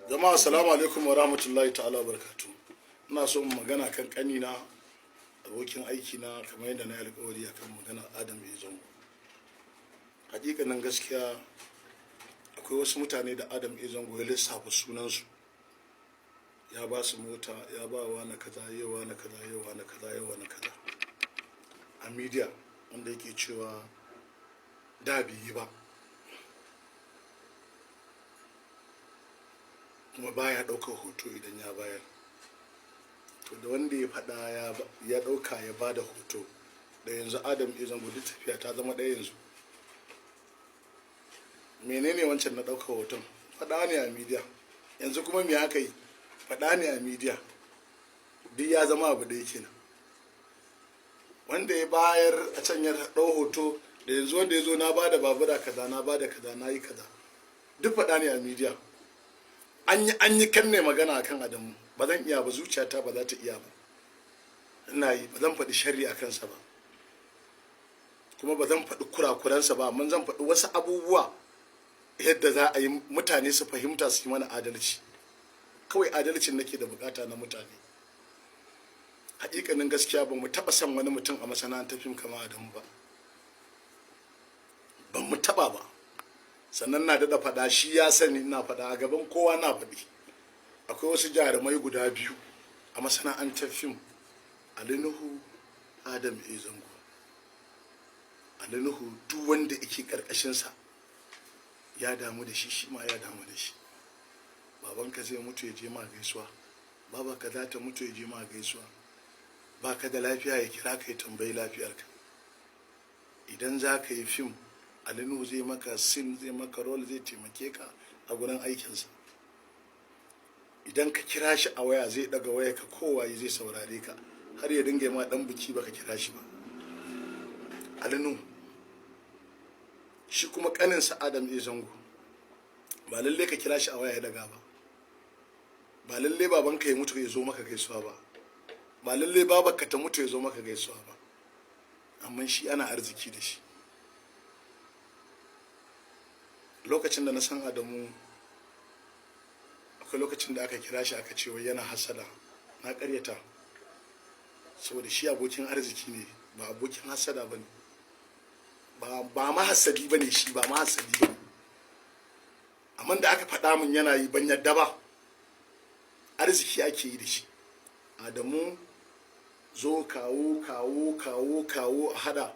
Jama'a, assalamu alaikum wa rahmatullahi ta'ala wa barakatuh. Ina so in magana kan kanina, abokin aiki na, kamar yadda na yi alkawari akan magana Adam A Zango. Hakikanin gaskiya, akwai wasu mutane da Adam A Zango ya lissafa sunansu, ya ba su mota, ya ba wa na kaza, yawa na kaza, yawa na kaza, yawa na kaza a media, wanda yake cewa da bai yi ba, kuma baya ɗaukar hoto idan ya bayar. To, da wanda ya faɗa ya ɗauka ya ba da hoto, da yanzu Adam A Zango, duk tafiya ta zama ɗaya. Yanzu menene wancan na ɗaukar hoton? Faɗa ne a media. Yanzu kuma me aka yi? Faɗa ne a media. Duk ya zama abu ɗaya kenan. Wanda ya bayar a can ya ɗau hoto, da yanzu wanda ya zo na ba da babura kaza, na ba da kaza, na yi kaza, duk faɗa ne a media. An yi kan ne magana akan Adamu, ba zan iya ba, zuciyata ba za ta iya ba. Ina yi, ba zan faɗi sharri a kansa ba, kuma ba zan faɗi kurakuransa ba, amma zan faɗi wasu abubuwa yadda za a yi mutane su fahimta, su yi mana adalci. Kawai adalcin nake da bukata na mutane. Hakikanin gaskiya, ba mu taɓa son wani mutum a masana'antar fim kama Adamu ba, ba mu taɓa ba. Sannan na daɗa faɗa, shi ya sani ina faɗa a gaban kowa, na faɗi, akwai wasu jarumai guda biyu a masana'antar fim: Ali Nuhu, Adam A Zango. Ali Nuhu, duk wanda yake ƙarƙashinsa ya damu da shi, shi ma ya damu da shi. Babanka zai mutu, ya je ma gaisuwa. Babanka za ta mutu, ya je ma gaisuwa. Baka da lafiya, ya kira ka ya tambayi lafiyarka. Idan za ka yi fim, Ali Nuhu zai maka scene, zai maka role, zai taimake ka a gurin aikinsa. Idan ka kira shi a waya, zai daga waya ka, kowaye zai saurare ka, har ya dinga ma dan biki baka kira shi ba. Ali Nuhu. Shi kuma kaninsa Adam A Zango, ba lalle ka kira shi a waya ya daga ba, ba lalle babanka ya mutu ya zo maka gaisuwa ba, ba lalle babarka ta mutu ya zo maka gaisuwa ba, amma shi ana arziki da shi. Lokacin da na san Adamu, akwai lokacin da aka kira shi aka ce wai yana hasada. Na karyata, saboda shi abokin arziki ne, ba abokin hasada ba ne, ba mahasadi ba ne shi, ba mahasadi ba ne. Amma da aka faɗa min yana yi, ban yadda ba. Arziki ake yi da shi. Adamu, zo, kawo, kawo, kawo, kawo, a hada.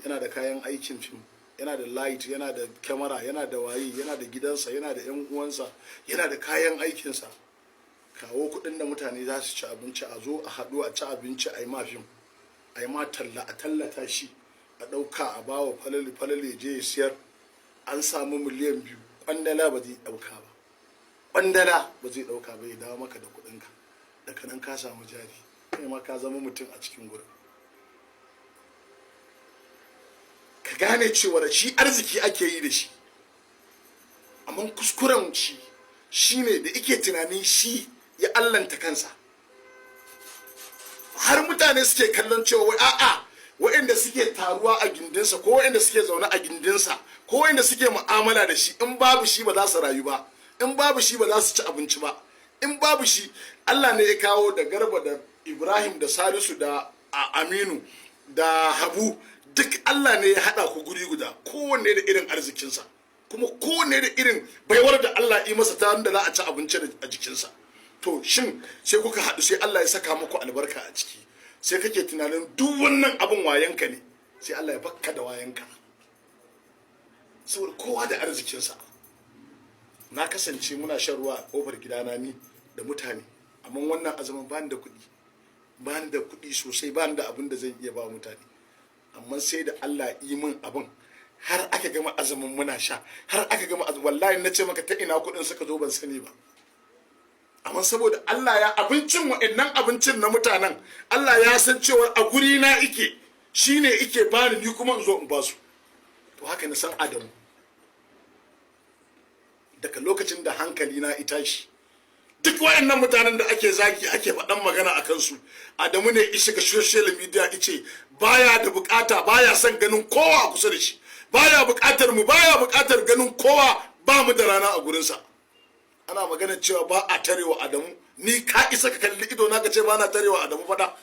Yana da kayan aikin fim, yana da light, yana da kyamara, yana da waye, yana da gidansa, yana da yan uwansa, yana da kayan aikinsa. Kawo kuɗin da mutane za su ci abinci, a zo a haɗu a ci abinci, a yi ma fim, a yi ma talla, a tallata shi, a ɗauka a bawa Falali, Falali je ya siyar. An samu miliyan 2, kwandala ba zai ɗauka ba, kwandala ba zai ɗauka ba. Ya dawo maka da kuɗinka. Daga nan ka samu jari, kai ma ka zama mutum a cikin gurin. Ka gane cewa shi arziki ake yi da shi. Amma kuskuren shi shine da ike tunanin shi ya allanta kansa, har mutane suke kallon cewa wai a'a, waɗanda suke taruwa a gindinsa, ko waɗanda suke zaune a gindinsa, ko waɗanda suke mu'amala da shi, in babu shi ba za su rayu ba, in babu shi ba za su ci abinci ba, in babu shi. Allah ne ya kawo da Garba da Ibrahim da Salisu da Aminu da Habu, duk Allah ne ya haɗa ku guri guda, kowanne da irin arzikinsa, kuma kowanne da irin baiwar da Allah yi masa ta da za a ci abinci a jikinsa. To shin sai kuka haɗu, sai Allah ya saka muku albarka a ciki. Sai kake tunanin duk wannan abin wayanka ne, sai Allah ya bakka da wayanka, saboda kowa da arzikinsa. Na kasance muna shan ruwa a kofar gidana, ni da mutane, amma wannan azumin bani da kuɗi, bani da kuɗi sosai, bani da abin da zan iya ba mutane. Amma sai da Allah yi min abin, har aka gama azumin muna sha, har aka gama azumin. Wallahi na ce maka, ta ina kuɗin suka zo ban sani ba, amma saboda Allah ya abincin, wa'annan abincin na mutanen, Allah ya san cewa a guri na ike, shine ike bani, ni kuma in zo in basu. To haka na san Adamu. Daga lokacin da hankali na ita shi, duk wayannan mutanen da ake zagi, ake faɗan magana a kansu, Adamu ne ya shiga social media ice baya da bukata, baya son ganin kowa a kusa da shi, baya bukatar mu, baya bukatar ganin kowa, ba mu da rana a gurinsa. Ana magana cewa ba a tarewa Adamu. Ni ka isa ka kalli ido na ka ce ba na tarewa Adamu fada?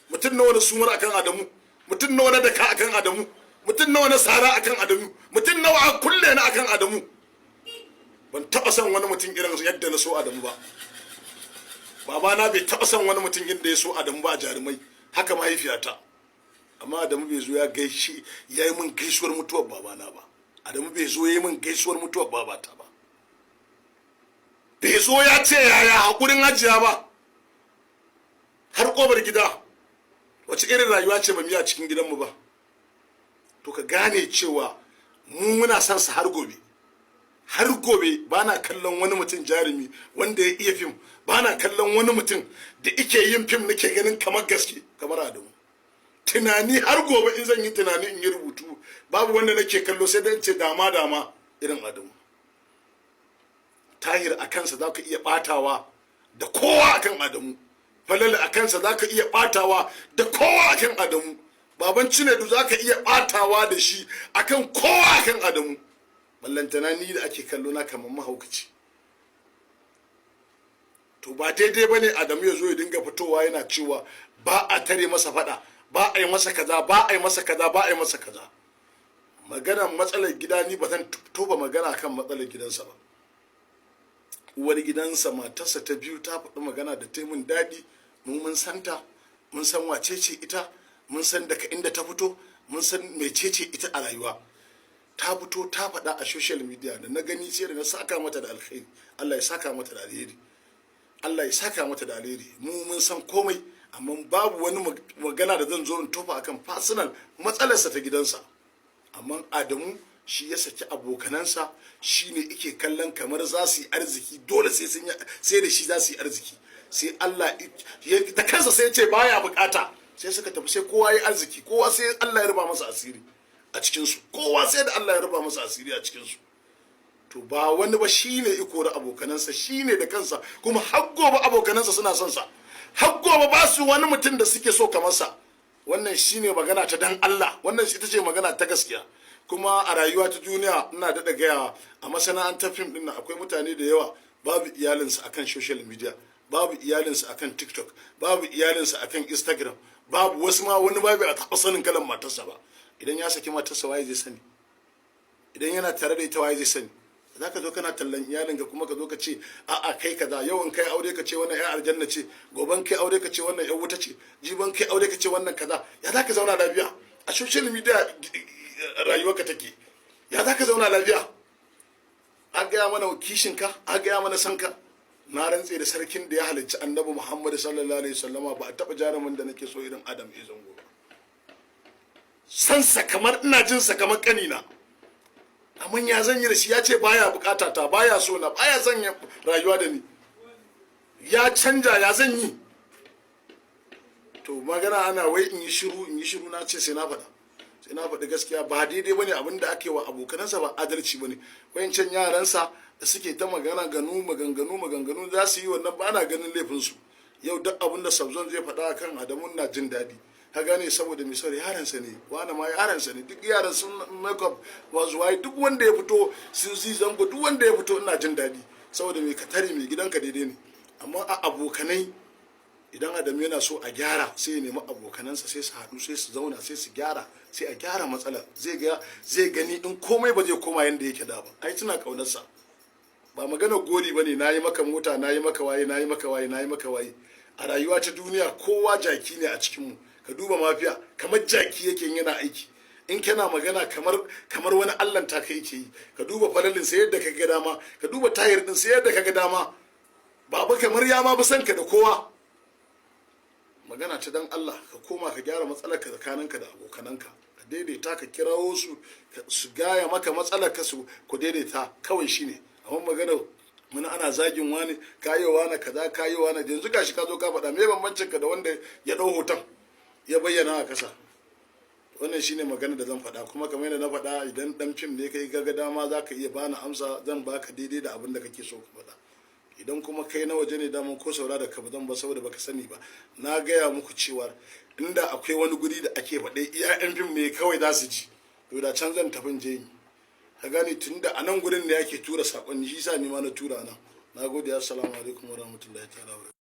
Mutum nawa na sumar akan Adamu? Mutum nawa na daka akan Adamu? Mutum nawa na sara akan Adamu? Mutum nawa a kulle na akan Adamu? Ban taba son wani mutum irin yadda na so Adamu ba. Babana bai taba son wani mutum inda ya so Adamu ba a jarumai, haka mahaifiyata. Amma Adamu bai zo ya gaishe, ya yi min gaisuwar mutuwar babana ba. Adamu bai zo ya yi min gaisuwar mutuwar babata ba. Bai zo ya ce yaya haƙurin hajiya ba har ƙofar gida. Wace irin rayuwa ce ba mu yi a cikin gidanmu ba? To, ka gane cewa mu muna son sa har gobe, har gobe. Ba na kallon wani mutum jarumi wanda ya iya fim, ba na kallon wani mutum da ike yin fim nake ganin kamar gaske kamar Adamu. Tunani har gobe, in zan yi tunani in yi rubutu, babu wanda nake kallo sai dai in ce dama dama irin Adamu. Tahir, a kansa za ka iya batawa da kowa akan Adamu. Falal, a kansa za ka iya batawa da kowa akan Adamu. Baban Cinedu, za ka iya batawa da shi akan kowa akan Adamu. Ballantana ni da ake kallo na kamar mahaukaci. To, ba daidai ba ne Adamu ya zo ya dinga fitowa yana cewa ba a tare masa fada, ba a yi masa kaza, ba a yi masa kaza, ba a yi masa kaza. Magana matsalar gida, ni ba zan toba magana kan matsalar gidansa ba. Uwar gidansa, matarsa ta biyu, ta faɗi magana da ta mun daɗi. Mu mun santa, mun san wace ce ita, mun san daga inda ta fito, mun san mecece ita a rayuwa. Ta fito ta faɗa a social media da na gani, sai da na saka mata da alkhairi. Allah ya saka mata da alheri, Allah ya saka mata da alheri. Mu mun san komai, amma babu wani magana da zan zo in tofa akan personal matsalarsa ta gidansa. Amma Adamu shi ya saki abokanansa, shi ne ike kallon kamar za su yi arziki dole sai sun sai da shi za su yi arziki. Sai Allah da kansa sai ya ce baya bukata, sai suka tafi, sai kowa ya arziki. Kowa sai Allah ya ruba masa asiri a cikin su, kowa sai da Allah ya ruba masa asiri a cikin su. To, ba wani ba, shi ne iko da abokanansa, shi ne da kansa. Kuma har gobe abokanansa suna son sa, har gobe ba su wani mutum da suke so kamar sa. Wannan shine magana ta dan Allah, wannan ita ce magana ta gaskiya. Kuma a rayuwa ta duniya, ina daɗa gaya, a masana'antar fim ɗin nan akwai mutane da yawa babu iyalinsu akan social media, babu iyalinsu akan TikTok, babu iyalinsu akan Instagram, babu wasu ma wani babu a taɓa sanin kalan matarsa ba. Idan ya saki matarsa, waye zai sani? Idan yana tare da ita, waye zai sani? Za ka zo kana tallan iyalinka, kuma ka zo ka ce a'a, kai kaza. Yawan kai aure ka ce wannan ya aljanna ce, goban kai aure ka ce wannan ya wuta ce, jiban kai aure ka ce wannan kaza. Ya za ka zauna lafiya? A social media rayuwarka take, ya za ka zauna lafiya? An gaya mana kishinka, an gaya mana sanka. Na rantse da sarkin da ya halicci Annabi Muhammad sallallahu alaihi wasallama, ba a taba jarumin da nake so irin Adam A Zango ba. Sansa kamar ina jin sa kamar kanina. Amma ya zan yi da shi? Ya ce baya bukata ta, baya so na, baya son rayuwa da ni, ya canja. Ya zan yi? To, magana ana wai in yi shiru, in yi shiru. Na ce sai na faɗa, sai na faɗi gaskiya. Ba daidai bane abin da ake wa abokanansa, ba adalci bane. Wayancan yaransa da suke ta magana ganu maganganu maganganu za su yi wannan, ba na ganin laifinsu. Yau duk abin da Sabzon zai faɗa akan Adamu na jin daɗi, ka gane? Saboda misali yaransa ne, wani ma yaransa ne, duk yaran sun make up wasu waye, duk wanda ya fito sun zi zango, duk wanda ya fito ina jin daɗi. Saboda mai? Ka tare mai gidanka daidai ne. Amma a abokanai, idan Adamu yana so a gyara, sai ya nemi abokanansa, sai su haɗu, sai su zauna, sai su gyara, sai a gyara matsalar. Zai ga, zai gani in komai ba zai koma yadda yake da ba. Ai suna kaunarsa. Ba magana gori ba ne. Na yi maka mota, na yi maka waye, na yi maka waye, na yi maka waye. A rayuwa ta duniya, kowa jaki ne a cikinmu. Ka duba mafiya, kamar jaki yake yana aiki. In kana magana, kamar wani allan ta kai yake yi. Ka duba Falalin, sai yadda ka ga dama. Ka duba Tayar din, sai yadda ka ga dama. Baba kamar ya ma bi son ka da kowa. Magana ta dan Allah, ka koma ka gyara matsalar ka tsakaninka da abokananka, ka daidaita, ka kirawo su, su gaya maka matsalar ka, su ku daidaita kawai, shine. Amma magana muna ana zagin wani, kayi wani kaza, kayi wani, yanzu gashi ka zo ka faɗa, me bambancin ka da wanda ya ɗau hoton ya bayyana a kasa? Wannan shine magana da zan faɗa. Kuma kamar yadda na faɗa, idan dan fim ne kai gaga dama, za ka iya bani amsa, zan baka daidai da abin da kake so ka faɗa. Idan kuma kai na waje ne, daman ko saura da ka zan ba, saboda baka sani ba. Na gaya muku cewa inda akwai wani guri da ake faɗe iya yan fim ne kawai za su ji, to da can zan tafi je yi. Ka gane? Tunda a nan gurin ne ake tura saƙonni, shi sa ni ma na tura nan. Na gode. Assalamu alaikum warahmatullahi ta'ala.